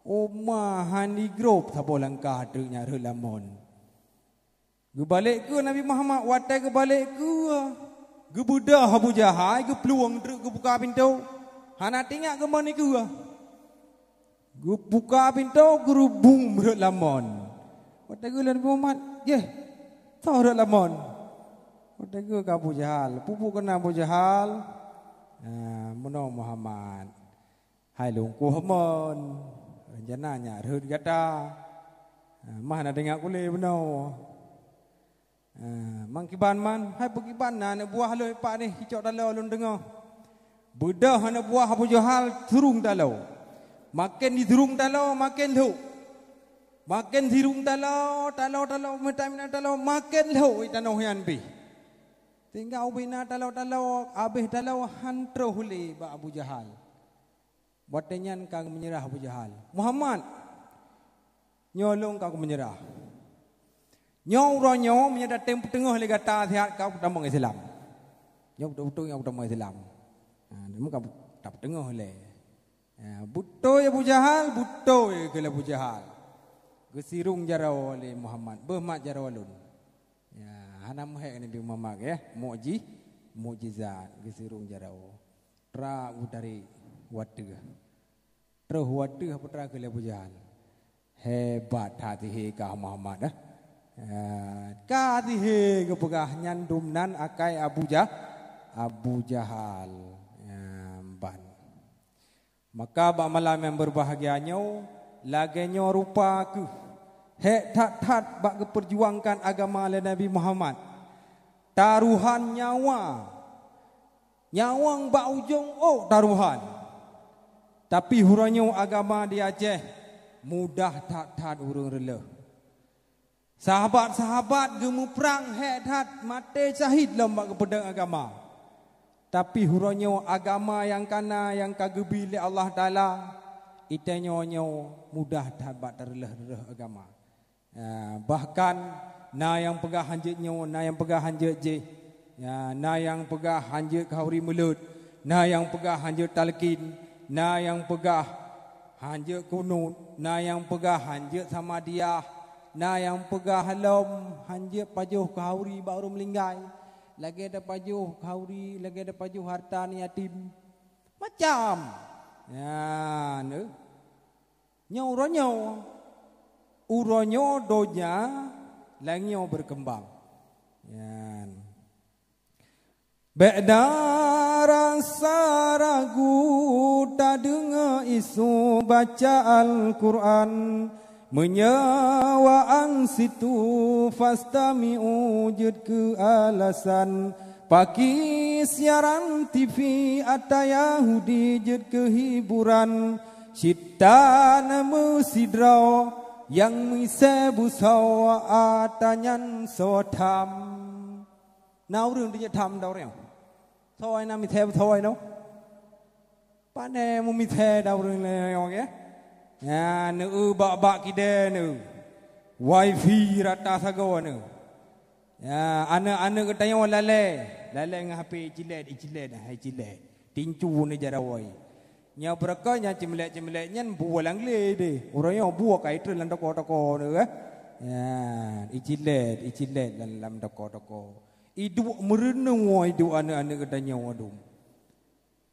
Uma hana grob saboh langkah treuk nyan rhot lam mon. Geubalek keu Nabi Muhammad, watée geubalek keu, geubeudôh Abu Jahal, geuplueng treuk geubuka pintoe. Hana teuingat keu mon dikeue. Geubuka pintoe, geurubung rhot lam mon. Watée geuh lé Nabi Muhammad, "Yeh, soe rhot lam mon?" Watée geuh ka Abu Jahal. Peue buet keunan Abu Jahal? Ah, meunoe Muhammad. Hai lôn kueh mon. Rencana nyak rhot gata. Ah, mah na teuingat kulé bunoe. Ah, mang kiban man, hai peukiban na aneuk buah lôn pat nih, icok taloe lôn deungoe. Beudôh aneuk buah Abu Jahal surong taloe. Maken jisurong taloe, maken lhok. Maken sirong taloe, taloe, taloe, meutamina taloe, maken lhok i tanoh nyan pih. Sehingga ubena taloe-taloe, abéh taloe han troh lé bak Abu Jahal. Watée nyan ka meunyeurah Abu Jahal. "Muhammad, nyoe lôn ka kumeunyeurah. Nyoe uroe nyoe meunyoe tatem peuteungoh lé gata siat ka kutamong Islam." Nyoe beutôi-beutôi nyang kutamong Islam. Ha, nyoe ka tapeuteungoh lé. Ha, beutôi Abu Jahal, beutôi keu lé Abu Jahal. Geusirong jaroe lé Muhammad, beuh mat jaroe lôn. Ya, hana meuhek Nabi Muhammad ya, mukji-, mukjizat geusirong jaroe. Tra geutarek wateuh. Troh wateuh peue teuma keu lé Abu Jahal. Hebat that sihé kah Muhammad, eh. Eh, ka sihé geupeugah nyan dum nan akai Abu Jah-, Abu Jahal. Eh, ban. Maka bak malam nyang beubahgia nyoe, lagée nyoe rupa kheueh hék that-that bak geupeujuangkan agama lé Nabi Muhammad. Taruhan nyawa, nyawöng bak ujong ôk taruhan. Tapi uroe nyoe agama di Aceh mudah that-that ureuëng reuleueh. Sahabat-sahabat geumuprang hék that maté syahid lom bak geupeudong agama. Tapi uroe nyoe agama nyang kana nyang ka geubi lé Allah Taala, itanyoe nyoe mudah that bak tareuleueh-reuleueh agama. Ah, bahkan na nyang peugah hanjeuet nyoe, na nyang peugah hanjeuet jih. Ya, na nyang peugah hanjeuet khauri mulod, na nyang peugah hanjeuet talkin, na nyang peugah hanjeuet kunut, na nyang peugah hanjeuet samadiah, na nyang peugah lom hanjeuet pajoh khauri bak ureuëng meuninggai, lagée tapajoh khauri, lagée tapajoh hareuta yatim. Macam. Ya, neu. Nyoe uroe nyoe. Uroe nyoe donya lagée nyoe beukeumbang. Nyan. Bék na rasa ragu tadeungoe isu baca Al-Qur'an. Meunyoe waang situ fastami'u jeuet keu alasan. Pakri siaran T V ata Yahudi jeuet keu hiburan. Cit tan meusidroe nyang miseue beusoe ata nyan soe tham. Na ureuëng teujak tham dak ureuëng? Soe na miseue beusoe nyoe? Pane meumiseue dak ureuëng lé nyoe, ya? Ya, neu bak-bak kidée neu. Wifi rata sagoe neu. Ya, aneuëk-aneuëk geutanyoe lalée, lalée ngon H P icilet, icilet, hai cilet. Tincu ni jarawai. Nyoe beureukat nyang ceumeulek-ceumeulek nyan bua lam glé deh. Uroe nyoe bua ka itrön lam toko-toko neu, eh. Ya, icilet, icilet lam, lam toko-toko. Iduek meurunoe iduek aneuëk-aneuëk geutanyoe dum.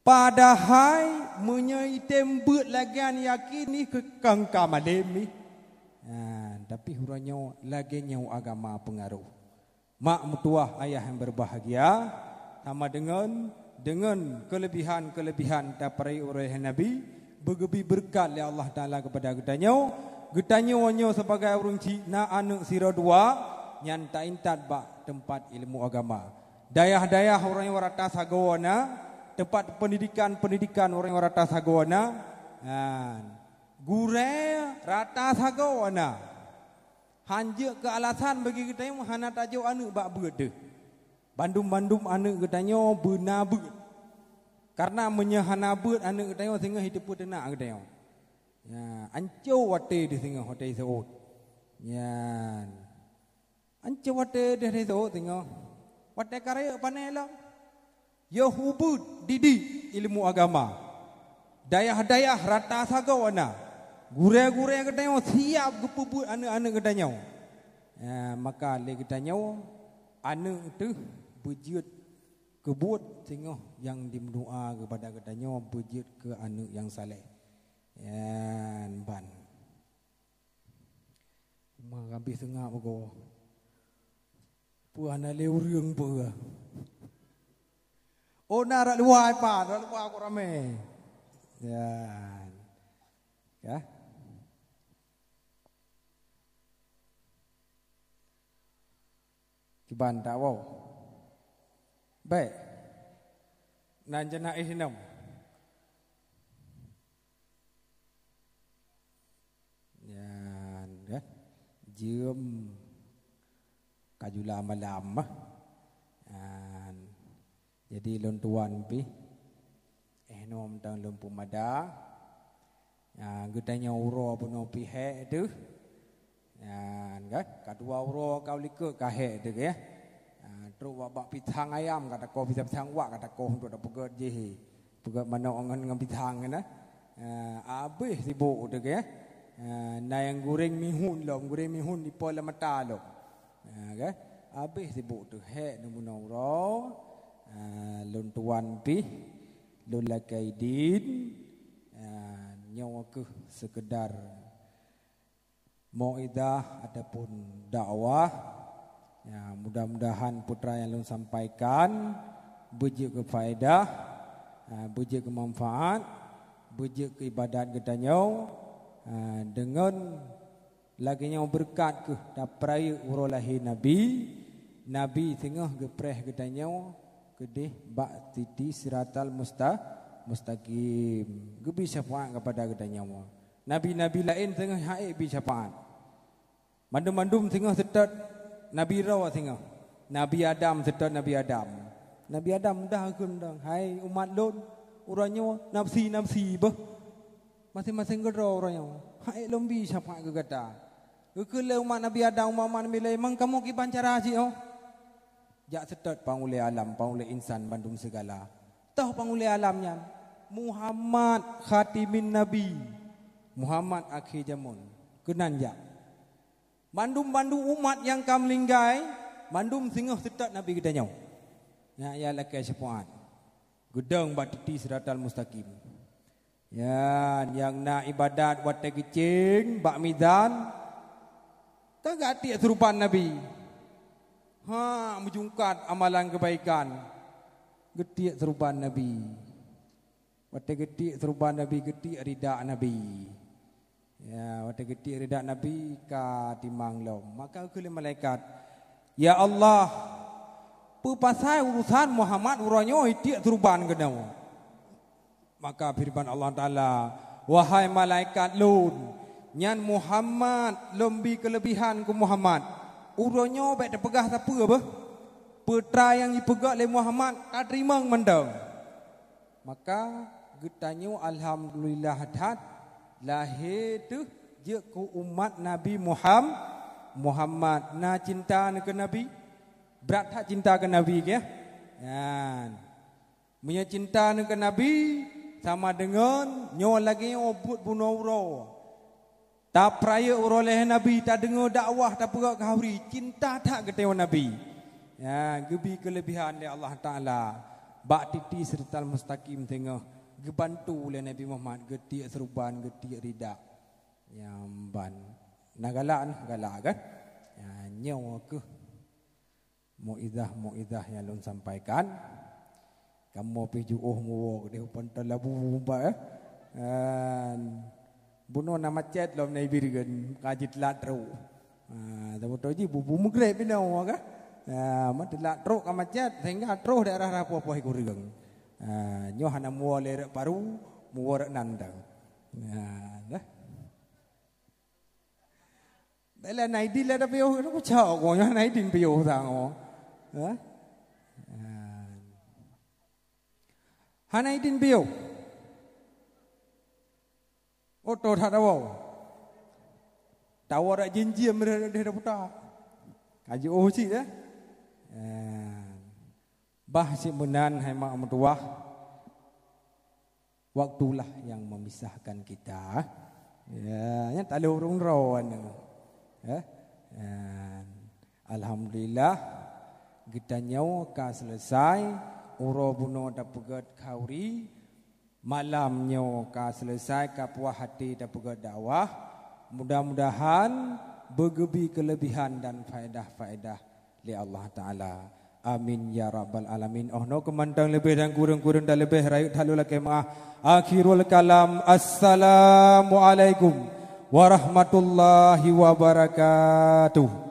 Padahai meunyoe item beuet lagée nyan yakin ih keu kangka malem ih. Ha, tapi uroe nyoe lagée nyoe agama peungaroh. Mak meutuwah ayah nyang beubahgia, sama deungon, deungon keulebihan-keulebihan tapeurayek uroe Nabi, beugeubi beureukat lé Allah Taala keupada geutanyoe. Geutanyoe nyoe sibagai ureuëng chik na aneuëk sidroe dua, nyan taintat bak teumpat ilmu agama. Dayah-dayah ureuëng nyoe rata sagoe na, teumpat peundidikan-peundidikan ureuëng nyoe rata sagoe na. Nyan. Gurée rata sagoe na. Hanjeuet keu alasan bagi geutanyoe hana tajok aneuëk bak beuet deuh. Bandum-bandum aneuëk geutanyoe beuna beuet. Kareuna meunyoe hana beuet aneuëk geutanyoe singoh jiteupeue teunak geutanyoe. Ya, anco watée deuh singoh watée jiseuôt. Nyan. Anco watée deuh jiseuôt singoh. Watée ka rayeuk pane lom. Yoh ubit didik ilmu agama. Dayah-dayah rata sagoe na. Gurée-gurée geutanyoe siab geupeubeuet aneuëk-aneuëk geutanyoe. Ya, maka lé geutanyoe aneuëk teuh beujeuet keubuet singoh nyang dimeudoa keupada geutanyoe beujeuet keu aneuëk nyang saleh. Nyan ban. Uma habéh seungab goe. Peue hana lé ureuëng peue? Oh, na rot luwa ipan, rot luwa kok ramé. Ya. Ya. Kiban tak wow. Baik. Nan jeuet na éh inong. Nyan kan. Jeuem ka jula malam bah. Nyan. Jadi lôn tuan pih. Eh, nom tang lôn peumada. Ya, geutanyoe uroe bunoe pih hék teuh. Nyan kan, ka dua uroe ka u likot ka hék teuh ya. Ha, trok bak, bak pisang ayam ka tako, pisang, pisang wak ka tako untuk tapeugét jih. Peugét manok ngon, ngon pisang kan. Ha, habéh sibok teuh ya. Ha, na nyang goreng mihun lom, goreng mihun dipo lam mata lom. Ha, kan? Habéh sibok teuh hék neubunoe uroe. Ha, lôn tuan pih, lôn lakée idin. Ha, nyoe keuh seukeudar Mau'izah ataupun dakwah. Ya, mudah-mudahan peue nyang lôn sampaikan beujeuet keu faedah, ha, beujeuet keu manfaat, beujeuet keu ibadat geutanyoe, ha, deungon lagée nyoe beureukat keuh tapeurayeuk uroe lahé Nabi, Nabi singoh geupreh geutanyoe keudeh bak titi siratal musta-, mustaqim, geubri syafaat kepada geutanyoe. Nabi-nabi laén singoh han ék bi syafaat. Mandum-mandum singoh seutôt Nabi droe singoh. Nabi Adam seutôt Nabi Adam. Nabi Adam mudah kheun dong, "Hai umat lôn, uroe nyoe nafsi-nafsi beuh. Maséng-maséng keudroe uroe nyoe. Han ék lôn bi syafaat keu gata." Geukheun lé umat Nabi Adam, umat-umat Nabi laén, "Mang kamoe kiban cara cit oh?" Jak seutôt panghulée alam, panghulée insan bandum sigala. Toh panghulée alam nyan, Muhammad khatimin nabi, Muhammad akhé jamén. Keunan jak. Bandum-bandum umat nyang ka meuninggai, bandum singoh seutôt Nabi geutanyoe. Nyan ya lakée syafaat. Geudong bak titi siratal mustaqim. Ya, nyang na ibadat watée geucéng bak mizan, ka geutiek seuruban Nabi. Ha, meujungkat amalan keubaikan, geutiek seuruban Nabi. Watée geutiek seuruban Nabi, geutiek rida Nabi. Ya, watée geutiek rida Nabi ka timang lom. Maka geukheun lé malaikat, "Ya Allah, peue pasai urusan Muhammad uroe nyoe itiek seuruban keunoe?" Maka feureuman Allah Taala, "Wahai malaikat lôn, nyan Muhammad, lôn bi keuleubihan keu Muhammad. Uroe nyoe bék teupeugah sapeue beuh. Peue nyang jipeugét lé Muhammad ka teurimong mantong." Maka geutanyoe alhamdulillah that lahé teuh jeuet keu umat Nabi Muham-, Muhammad. Na cinta neuh keu Nabi? Brat that cinta keu Nabi keu? Nyan. Meunyoe cinta neuh keu Nabi, sama deungon nyoe lagée nyoe buet bunoe uroe. Tapeurayeuk uroe lahé Nabi, tadeungoe dakwah, tapeugét khauri, cinta that geutanyoe Nabi. Ya, geubi keuleubihan lé Allah Taala. Bak titi siratal mustaqim singoh geubantu lé Nabi Muhammad geutiek seuruban, geutiek rida. Nyan ban. Na galak, na galak kan? Ya, nyoe keuh mau'izah-mau'izah nyang lôn sampaikan. Kamoe pih jiôh muwoe keudeh u Pantai Labu, eh. Kan. Bunoe na macet lom na Ibi Reuen, ka jiteulat trok. Ha, tabeutôi jih bubu meugreb binoe ka. Ha, ma teulat trok ka macet, sehingga troh daerah Rapoh-poh Iku Reuen. Ha, nyoe hana muwoe lé rot Paru, muwoe rot Nandang. Ha, dah. Bela Naidin lah dah piôh, aku cak kau nyoe Naidin piôh sang oh. Ha? Hana idin piôh. Oto that awau. Tawa rak jinjiem deh dah puta. Kaji oh cit eh. Bah cit meunan hai mak meutuah. Waktulah yang memisahkan kita. Ya, nyan taloe ureueng droe nyoe. Ya. Alhamdulillah, geutanyoe ka selesai uroe bunoe tapeugét khauri, malam nyoe ka selesai ka puah até tapeugét dakwah. Mudah-mudahan beugeubi keuleubihan dan faedah-faedah lé Allah Taala. Amin ya rabbal alamin. Oh no keumantong leubeh dan kureueng-kureueng dan leubeh rayeuk that lôn lakée meuah. Akhirul kalam. Assalamualaikum warahmatullahi wabarakatuh.